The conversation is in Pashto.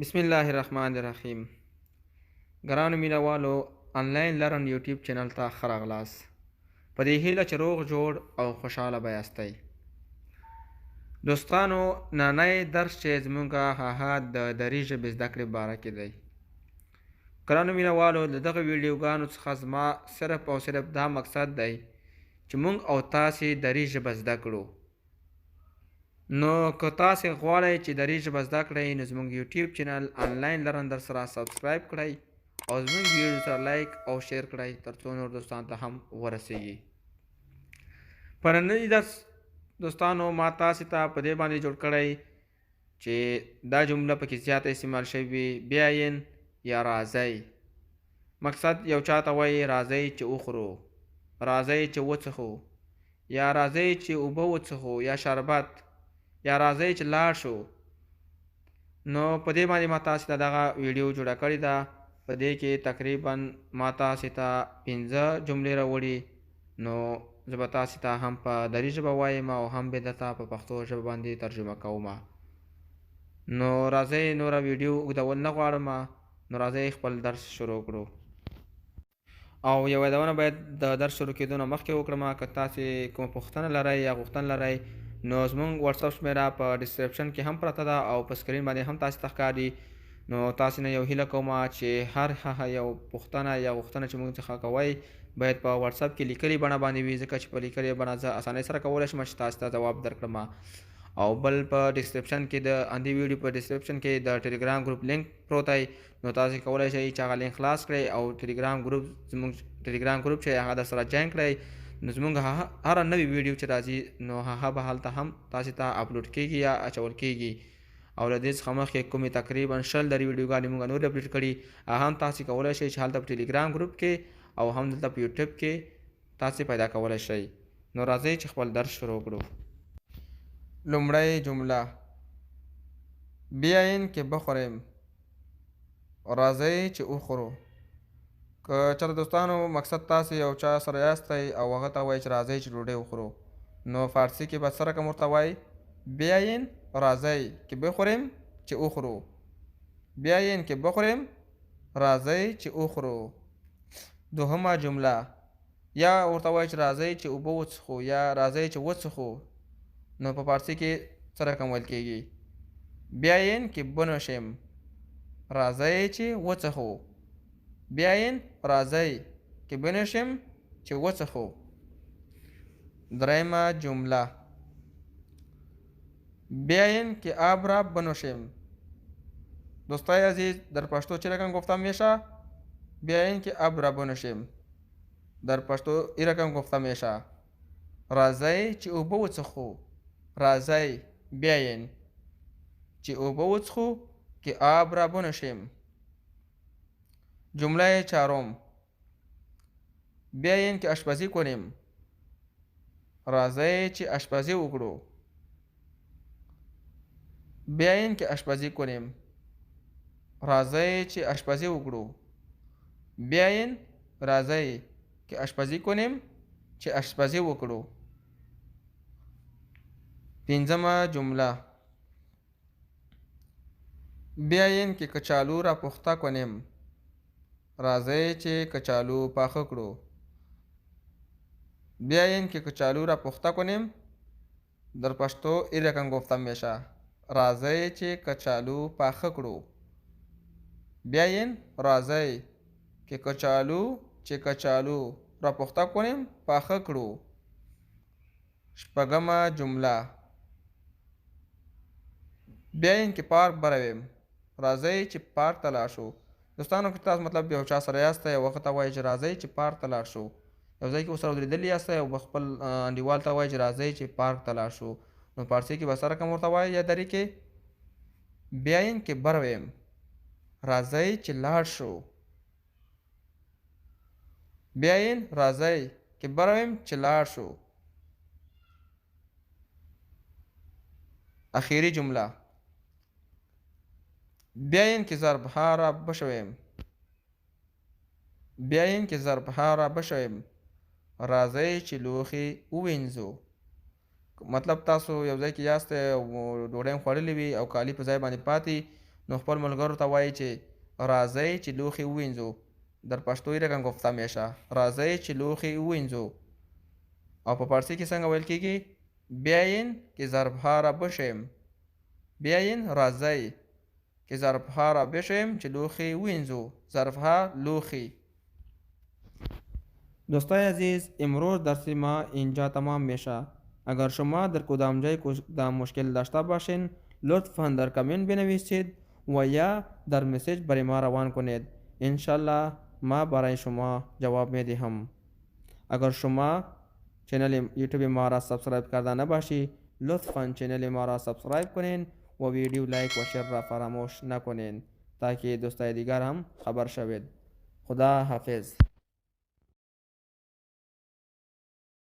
بسم الله الرحمن الرحیم. ګرانو مینوالو، انلاین لرن یوټیوب چینل ته ښه راغلاست. په دې هیله چې روغ جوړ او خوشحاله به یاستئ. دوستانو، نننی درس چې زموږ هغه د دري ژبې زده کړې باره کې دی. ګرانو مینوالو، له دغه ویډیوګانو څخه زما صرف او صرف دا مقصد دی چې موږ او تاسې دري ژبه زده کړو. نو که تاسې غواړئ چې دري ژبه زده کړئ، نو زموږ یوټیوب چینل انلاین لرن در سره سبسکرایب کړئ او زموږ ویډیو سره لایک او شیر کړئ، ترڅو نور دوستان ته هم ورسیږي. په ننني درس دوستانو، ما تاسې ته په دې باندې جوړ کړی چې دا جمله پکې زیاته استعمال شوې، بیاین یا راځئ. مقصد یو چاته وایي راځئ چې وخورو، راځئ چې وڅښو، یا راځئ چې اوبه وڅښو یا شربت، یا راځئ چې لاړ شو. نو په دې باندې ما تاسې ته دغه ویډیو جوړه کړې ده. په دې کې تقریبا ما تاسې ته 5 جملې راوړي. نو زه به تاسې ته هم په دري ژبه وایم او هم به درته په پښتو ژبه باندې ترجمه کوم. نو راځئ، نوره ویډیو اوږدول نه غواړم، نو راځئ خپل درس شروع کړو. او یوه یادونه باید د درس شروع کېدو نه مخکې وکړم، که تاسې کومه پوښتنه لرئ یا غوښتنه لرئ، نو زموږ واتساپ شمېره په ډسکرپشن کې هم پرته ده او په سکرین باندې هم تاسې ته ښکاري. نو تاسې نه یو هیله کوم چې هر هغه یو پوښتنه یا غوښتنه چې موږ څخه کوئ، باید په واتساپ کې لیکلي بڼه باندې وي، ځکه چې په لیکلي بڼه زه اسانۍ سره کولی شم چې تاسې ته ځواب درکړم. او بل په ډسکرپشن کې، د اندی ویډیو په ډسکرپشن کې د ټلګرام ګروپ لینک پروت دی. نو تاسو کولی شئ چې هغه لینک خلاص کړئ او ټلګرام ګروپ، زموږ ټلګرام ګروپ چې هغه در سره جوین کړئ. نو زموږ هره نوې ویډیو چې راځي، نو هغه به هلته هم تاسو ته اپلوډ کیږي یا اچول کیږي. او له دې څخه مخکې کومې تقریبا 20 دري ویډیوګانې موږ نور اپلوډ کړي، هغه هم تاسو کولی شئ چې هلته په ټلګرام ګروپ کې او هم دلته په یوټیوب کې تاسو پیدا کولی شئ. نو راځئ چې خپل درس شروع کړو. لومړی جمله: بیاین که بخوریم، راځئ چې وخورو. که چېرته دوستانو مقصد تاسې یو چا سره یاستئ او هغه ته وایي چې راځئ چې ډوډۍ وخورو، نو فارسي کې به څه رقم ورته وایي؟ بیاین، راځئ، که بخوریم، چې وخورو. بیاین که بخوریم، راځئ چې وخورو. دوهمه جمله: یا ورته وایي چې راځئ چې اوبه وڅښو یا راځئ چې وڅښو، نو په فارسي کې څه رقم ویل کېږي؟ بیاین که بنوشیم، راځئ چې وڅښو. بیاین، راځئ، که بنوشیم، چې وڅښو. درېیمه جمله: بیاین که آب را بنوشیم. دوستای عزیز، در پشتو چه رقم گفته میشه؟ بیاین که آب را بنوشیم. در پشتو ای رقم گفته میشه: راځئ چې اوبه وڅښو. راځئ، بیاین، چې اوبه وڅښو، که آب را بنوشیم. جمله چهارم: بیاین که آشپزی کنیم. راځئ چې آشپزي وکړو. بیاین که آشپزی کنیم، راځئ چې آشپزي وکړو. بیاین، راځئ، که آشپزی کنیم، چې آشپزي وکړو. پنځمه جمله: بیاین که کچالو را پخته کنیم. راځئ چې کچالو پاخه کړو. بیاین که کچالو را پخته کنیم. در پشتو ای رقم گفته میشه: راځئ چې کچالو پاخه کړو. بیاین، راځئ، که کچالو، چې کچالو را پخته کنیم، پاخه کړو. شپږمه جمله: بیاین که پارک برویم. راځئ چې پارک ته لاړ شو. دوستانو، که تاسو مطلب یو چا سره یاستئ او هغه ته وایي چې راځئ چې پارک ته لاړ شو، یو ځای کې ورسره ودرېدلي یاستئ او خپل انډیوال ته وایي چې راځئ چې پارک ته لاړ شو، نو فارسي کې به څه رقم ورته وایي یا دري کې؟ بیاین که برویم، راځئ چې لاړ شو. بیاین، راځئ، که برویم، چې لاړ شو. اخیری جمله: بیاین که ظرفها را بشویم. بیاین که ظرفها را بشویم. راځئ چې لوښي ووینځو. مطلب تاسو یو ځای کې یاست او ډوډۍ هم خوړلې وي او کالي په ځای باندې پاتې، نو خپل ملګرو ته وایي چې راځئ چې لوښي ووینځو. در پښتو یې رقم گفته میشه راځئ چې لوښي ووینځو. او په پارسي کې څنګه ویل کیږي؟ بیاین که ظرفها را بشویم. بیاین راځئ که ظرفها را بشویم چې لوښي ووینځو. ظرفها لوښي. دوستای عزیز، امروز درس ما اینجا تمام میشه. اگر شما در کدام جای کدام مشکل داشته باشین، لطفا در کامنت بنویسید و یا در message برای ما روان کنید. انشالله ما برای شما جواب میدهم. اگر شما channel یوتیوب ما را subscribe کرده نباشی، لطفا channel ما را subscribe کنین و ویدیو like و share را فراموش نکنین تا که دوستای دیگر هم خبر شوید. خدا حافظ.